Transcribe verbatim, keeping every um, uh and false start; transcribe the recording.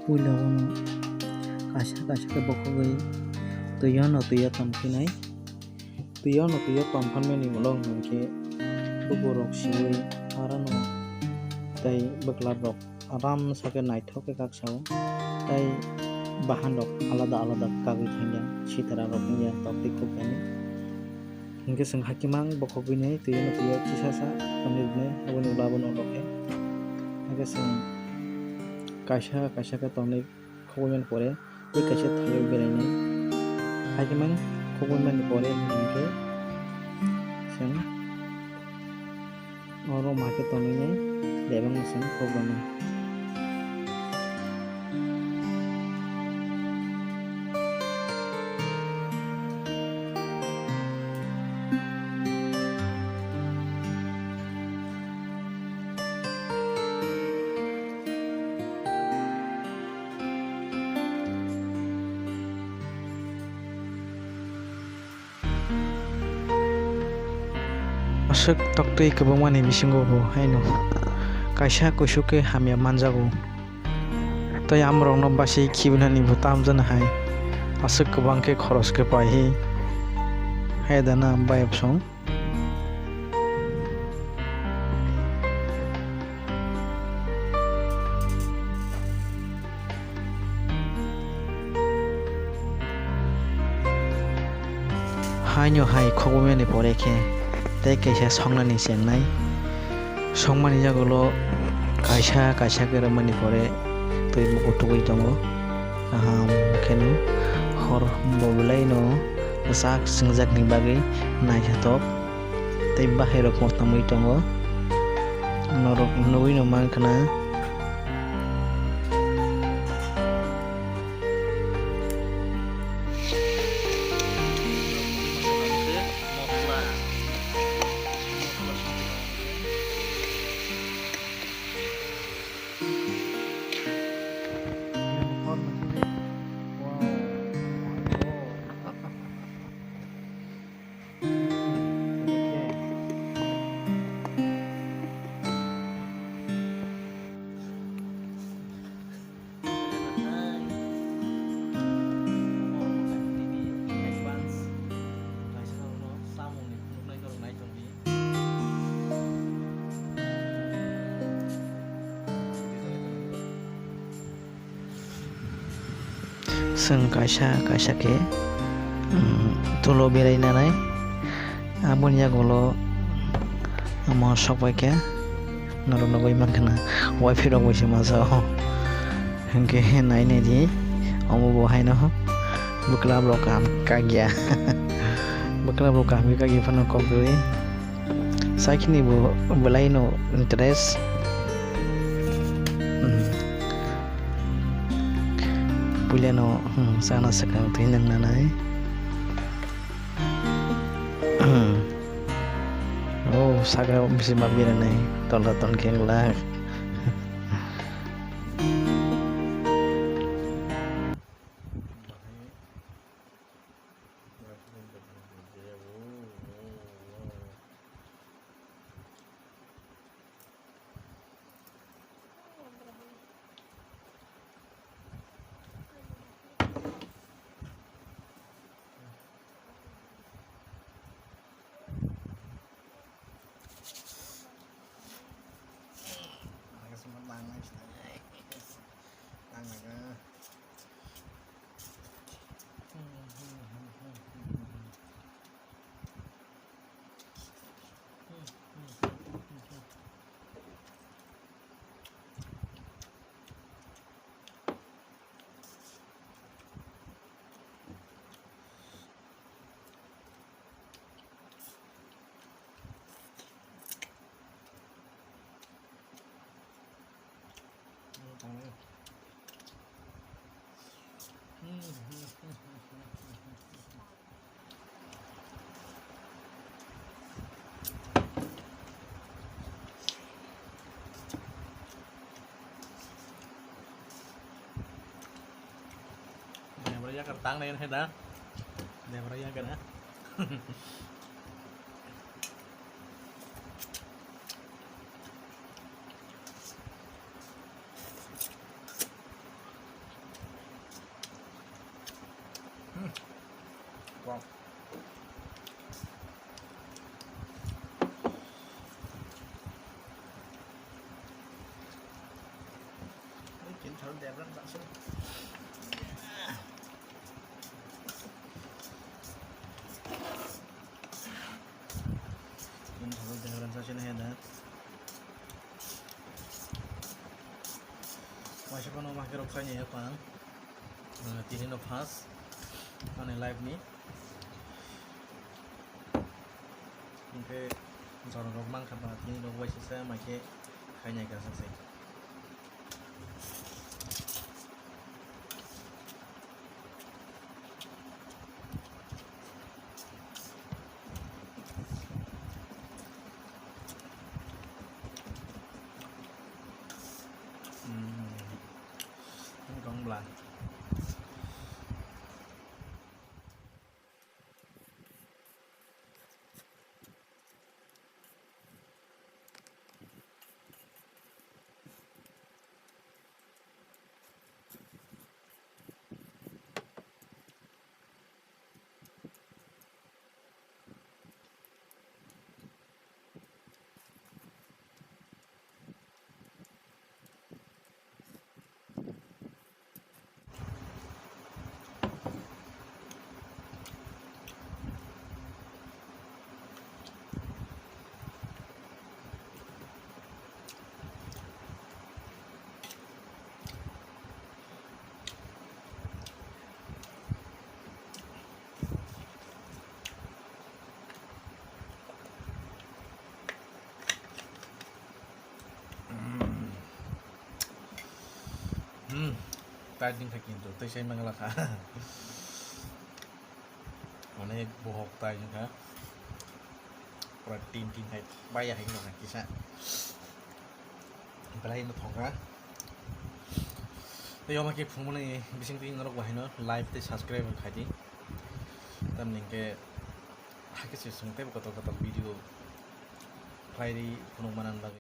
Puila bono kaisa kaisa khe bokhogwi twi o no twi o tongphinai. Twi o no twi o tongphanmani ulo hwnkhe bukurok siwi arano tei bwklarok aram sakhe naithok khe kak sao, tei bahanrok alada alada kagwi thangya, sitara rok wngya tok tei khukjani. Hinkhe chwng hakhe mang bokhogwini twi no twi o kisa sa tonwi rwnai, aboni ulo abono ulo khe. Hinkhe chwng kaisa kaisa khe tonwi khogwimani pore tei kaisa thaiwi berainai. Hakhe mang khogwimani pore hinkhe chwng oro ma khe tonwi nai, lebang no chwng khogwimani. Aswk toktwi kwbangmani bisingo bo haino kaisa kuisuk khe hamya manjago. Tei amorokno basi khibinani bo tamjani hai aswk kwbang khe khoros khe pai hai dana bayapsong. Haino hai khogwimani pore khe tei kaisa songnani chengnai. Songmani yagulo kaisa kaisa khe rwmani pore twi mukutukwi tongo. Kaham kheno hor bo belaino kwchak swngjakni bagwi naithotok tei bahairokbo tongwi tongo. Norok nugwino mankha na. Chwng kaisa kaisa khe, um, tulo berai nanai. Aboni yagulo omo sokbai khe norok nugwi mankha na wifi rok bai se masa o. Hinkhe nai nai di omo bo haino bwkla rok kaham kagya. Bwkla rok kaham kagya phano kok rwi. Sakini bo belai no interest. Hmm. Puila no, hmm, sana sakang twi nang nanai. Hmm. Oh, saka bisi ma biranai. Tola ton keng lak. Debra yakar tang nai hai da. Debra yakar ha. Debran Chachil. Ini thangwi Debran Chachil hai da. Waisa kono ma khe rok khaini hai pang. Tini no first ani live ni. Hingke jorok rok mankha ba tini rok waisa sa mai khe khainai kha saksai. Hmm. Ini kong bla. Hmm, tai ding kha kintu, tei sai mangla kha. Onek bohok tai wngkha. Pura tin tin hai baya hai wngkha kisa. Belai no thongkha. Tei omo khe phungmani bising twi norok bahai no like tei subscribe khai di. Tamni hwnkhe hakhe se chwng teibo kotor kotor video khlai di phunuk manani bagwi.